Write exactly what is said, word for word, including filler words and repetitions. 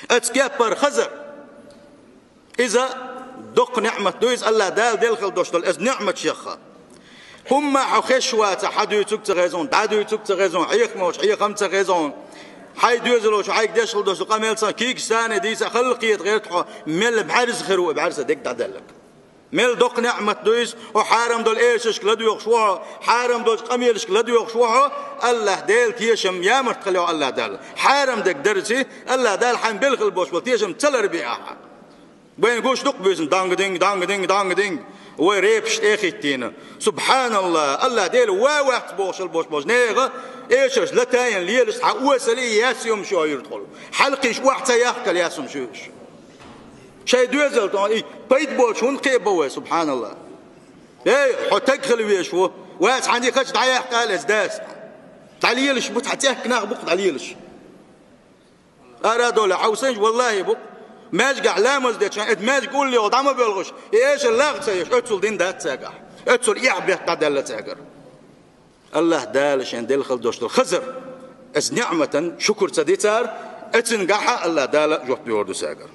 Оцу кеппара хазар. Иза доккха ниӀмат ду, иза АллахӀ Дала делла хила долуш долу, иза ниӀмат шех. ХӀумма хьо хезаш вацахь, хьан дуьйцург ца хезна, дӀа дуьйцург ца хезна, хьехам йолуш хьехам ца хезна, хьайн доьзалш, хьайга деш хила долуш долу къамел ца, кийча санна дийца, халла кхета гӀерта хьо, мел бӀаьрса хир ву, бӀаьрса дерг дӀадаьлларг. Мел доккха ниӀмат ду иза, хьо хьарам долу эшаршка ладоьгӀуш ву хьо, хьарам долчу къамелашка ладоьгӀуш ву хьо, АллахӀ Дела тешам ямарта хила йо АллахӀ Дала. Хьарам дерг дарций, АллахӀ Дала хьайн белла хила болуш болу тешам ца ларбе ахьа. Вайн гуш дукха буьйсанна данг-динг, данг-динг, данг-динг. Вай репаш тӀе а хӀиттийна. СубхьаналлахӀ, АллахӀ Дела ва вац бохуш хила болуш болчу нехан, эшарш латайна лелаш цхьа осале а яц юмаш йо юьртахула. Хьалакхийча охьа ца яхкал яц юмаш ю уьш. Шайн доьзал тӀе и пайда боцуш хӀунда кхиабо вай, субхьаналлахӀ? Эй, хьо таг хила везаш ву. Вац хьан дихача дӀаяьккха ала иза дас. ДӀалелаш бу, цхьа цӀехка нах бу-кх дӀалелаш. Ара а довла, хьовсанча, валлахӀи бу-кх. Маьжгахь ламаз дечу, эта маьжга уллехула дӀа ма боьлхуш, и эшар лагӀа ца еш, оццул дин дац цаьргахь. Оццул эхь бетта дӀадаьлла цаьргара. АллахӀ Дала шен делла хила долуш долу хазар, оцу ниӀматан шукур ца дича, оцуьнгахь а АллахӀ Дала жоп лур ду цаьргара.